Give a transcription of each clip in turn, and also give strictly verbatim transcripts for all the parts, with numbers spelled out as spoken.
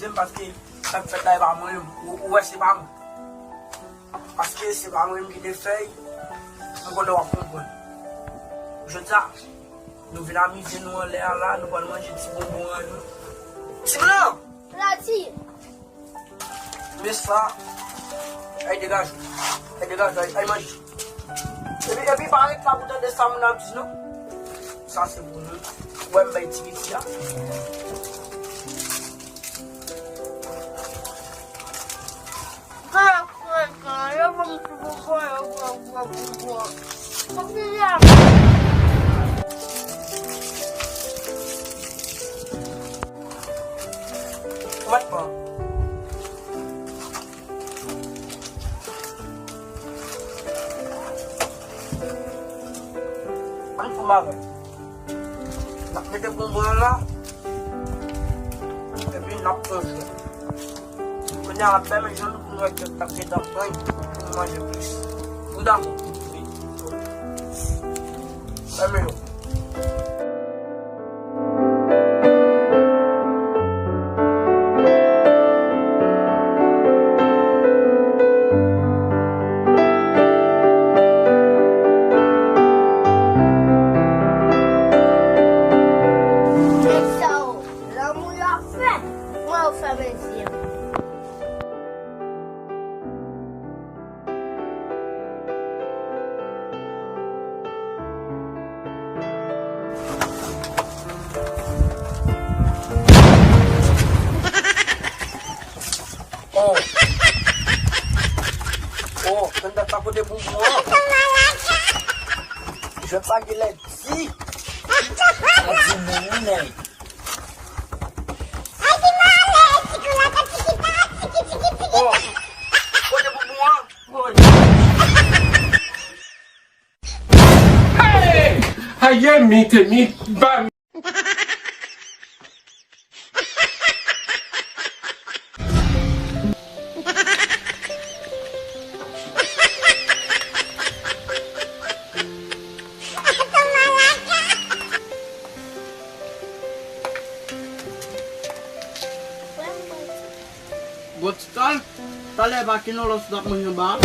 Paske sa k fèt la e pa mwen menm. Ou, ou wè se pa mwen. Paske se pa mwen menm ki te fè l. Mwen konnen w ap konprann. Jodi a, nou vin amize nou anlè a la, nou pral manje ti bonbon an nou. Ti blan! Plati! Men sa, ay degaje w. Ay degaje w, ay, ay manje. Epi, epi pa ret la pou tande sa moun ap di non. Sa se pou nou. Ou wè m bay ti piti a. Kaka, kaka, yo ban m ti bonbon, yo ban m ti bonbon. Kontinye. Mwen pran. Ann fè m avè l. N ap mete bonbon an la. Epi n ap pran jwèt. Kounye a, n ap fèmen je nou pou n wè kèk k ap gentan pran pou nou manje plis. Ou dakò? Wi. Fèmen je w. Nèg sa yo, lanmou yo ap fè, mwen yo fèmen je m. Oh. Oh, tande sa kote bonbon an. Jwèt sa genlè di. A di moun, nèg. Oh, kote bonbon an? Hey! Aye, mi te mi ba mi. Bon, ti tal, talè pa ki non lòs n ap manje anba a.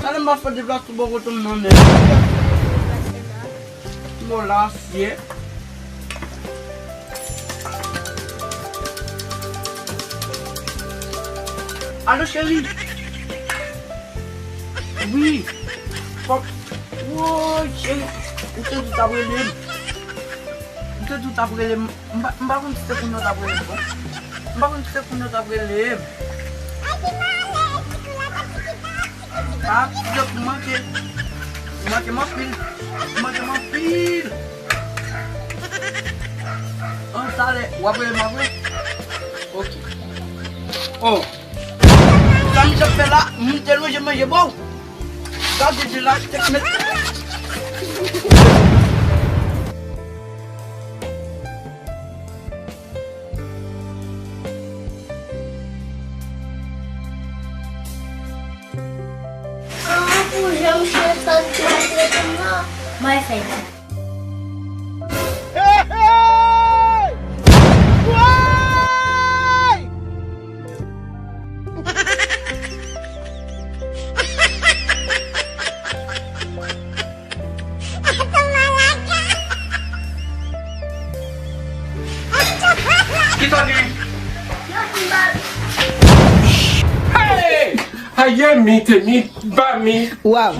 Talè m pa fè deplase bò kote m nan, men. Bon, la, fye. Alo, cheri. Wi. Fòk. Woy, cheri. Ou te di w t ap rele m. Ou te di w t ap rele m. M pa, m pa konn si se kounye a w t ap rele m, bon. M pa konn si se kounye a w t ap rele m. Ah, ti de pou manke. Ou manke m anpil. Ou manke m anpil. An, talè, w ap rele m apre? Ok. Oh. Sa misye ap fè la, moun te lonje manje ba w. Gade je la, tèt mèt. Ah, pou jan misye santi mwen nan, mwen fè. Hey, hey! Woy! Kisa w gen? Hey! Aye, mi te mi ba mi. Waw.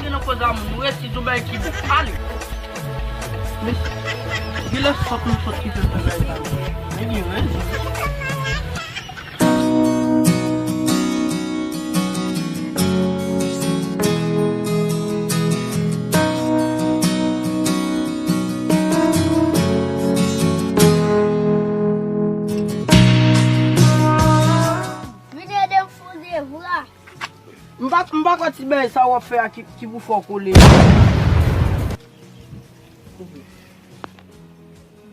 Gen nan koze a moun, nou resi di yon bagay ki bon. Ale. Men, gen lè sòt nou sòt ki fè bagay sa yo. Men gen rezon. Vin ede m fè yon devwa. M pa, m pa kwè ti bagay sa w ap fè a ki, ki pou fè w kole.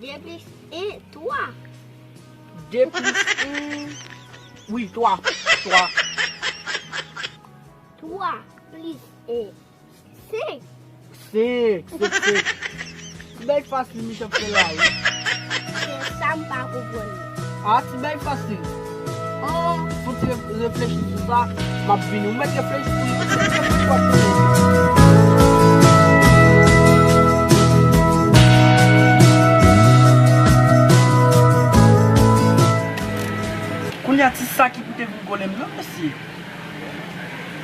De plis en, twa. De plis en. Wi, twa. Twa. Twa plis en. Senk. Senk, senk, senk. Ti bagay fasil misye ap fè la, wi. Se sa m pa konprann. A, ti bagay fasil. An, fò ti re-, reflechi sou sa. M ap vini. Ou mèt reflechi, ou mèt reflechi, w ap tounen. Kounye a, ti sa ki pou te vin kole m nan, mesye.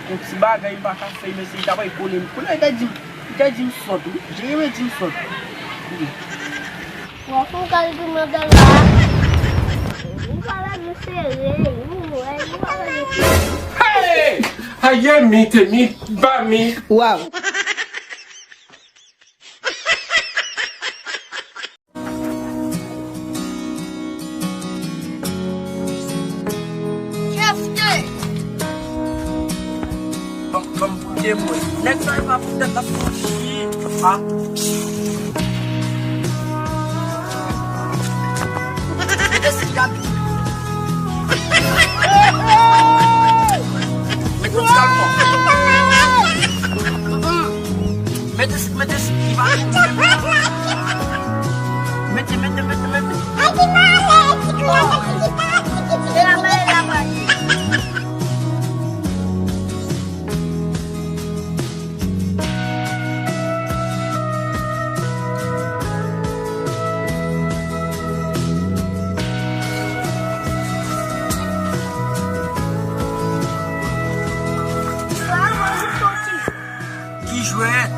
Yon ti bagay m pa ka fè, mesye, li ta pral kole m. Kounye a, li te di m, li te di m sòt, wi. Jeremi di m sòt. Wi. Bon, fò w kalkile nan dòla. Ou pa la nou sere, nou wè, nou pa la nou sere. Hey! Aye mi te mi ba mi. Wow. Jefte! Ban m, ban m pou de mwen. Nèg sa e pa poutèt l ap fè yon shit. A. Mete sik Gaby. Mete sik Gaby. Mete sik, mete sik. Li pa vin. Mete, mete, mete, mete. Ki jwèt?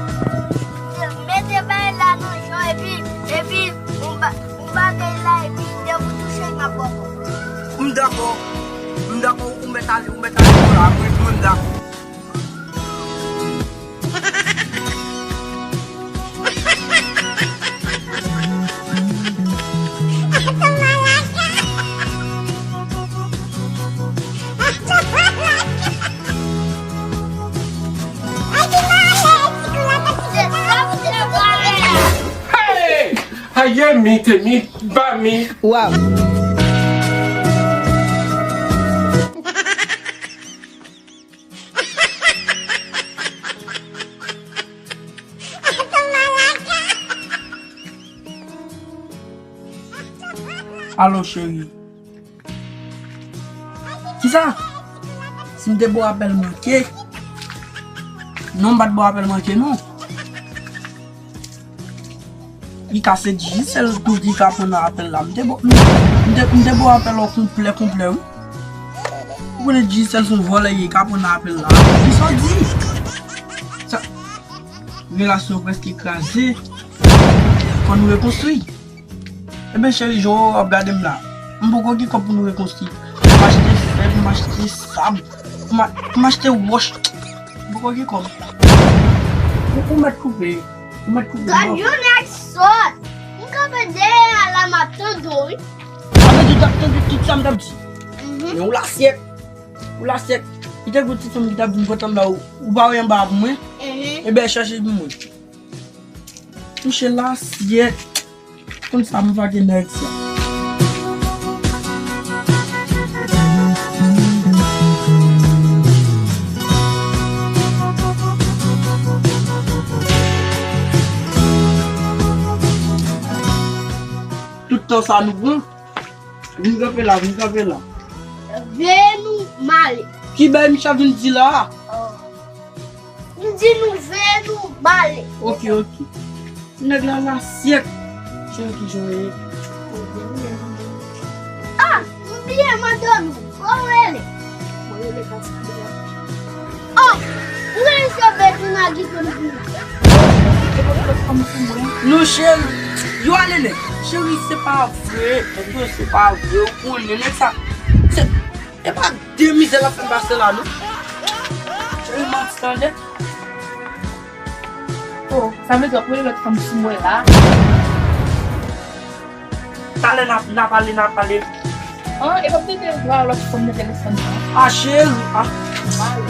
Mete bay la nan jan epi, epi yon ba-, yon bagay la epi depi w touche l m ap ba w kòb. M dakò. M dakò, ou mèt ale, ou mèt ale pou la, mwen, mwen m dakò. Hey! Aye mi te mi ba mi. Wow. Alo, cheri. Kisa? Si m te ba w apèl manke? Non, m pa t ba w apèl manke, non. Li ka se Digicel tou ki ka pran nan apèl la. M te bo-, m, m te, m te bo apèl ou konplè, konplè, wi. Ou konnen Digicel se yon vòlè, li ka pran nan apèl la. Kisa w di? Sa, relasyon prèske kraze. Fò nou rekonstwi. Ebyen, cheri, jan w ap gade m la, m poko gen kòb pou nou rekonstwi. Pou m achte fè, pou m achte sab, pou m a-, pou m achte wòch. M poko gen kòb. Ou, ou mèt koupe. Ou mèt koupe. Gad yon nèg sòt. M kanpe dèyè a la, m ap tande w, wi. Sa vle di w t ap tande tout sa m t ap di. Mhm. Men ou lasyèt. Ou lasyèt. Li te gen yon ti fanm ki t ap vin kontan m la, ou, ou pa wè anba a pou mwen? Mhm. Ebyen, chèche pou mwen. Touche lasyèt. Konn sa m vage nèg sa. Tout tan sa nou pran. Vin kanpe la, vin kanpe la. Veye nou m ale. Ki bagay misye ap vin di la? Oh. M di nou veye nou m ale. Ok, ok. Ti nèg la lasyèt. Cheri, ki jan w ye? Ah, m bliye mande w non. Kòman w rele? Mwen rele Kaskadè. Oh, ou rele se Bedou Magi konn pou. Non, cheri. Yo ale nèg. Cheri, se pa vre. Nèg yo, se pa vre. Ou konnen nèg sa. Se, e pa de mizè l ap fè m pase la, non. Cheri, manti tande. Oh, sa vle di w ap rele lòt fanm sou mwen la? Talè n ap, n ap pale, n ap pale. An, e p ap tande vwa lòt fanm nan telefòn nan. A cheri, a. Male.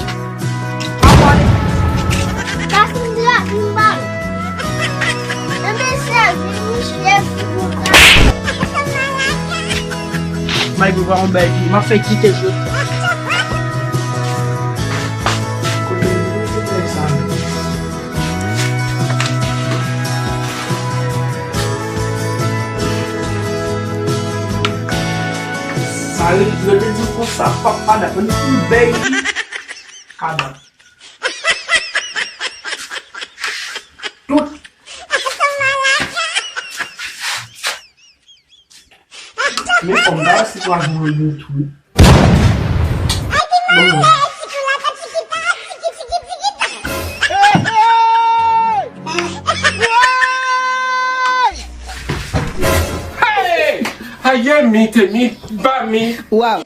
A pale. Kasandra, m pale. Nan mesaj, Michel, si w ka. May, pou pa yon bagay, m ap fè kite jwe. Kote m te mete nèg sa menm? Sa yo, yo te di konsa, papa da konn pou bèy. Kada. Tout. Men fanm da si kwa joure yo tou. Hey! Aye mi te mi ba mi. Wow.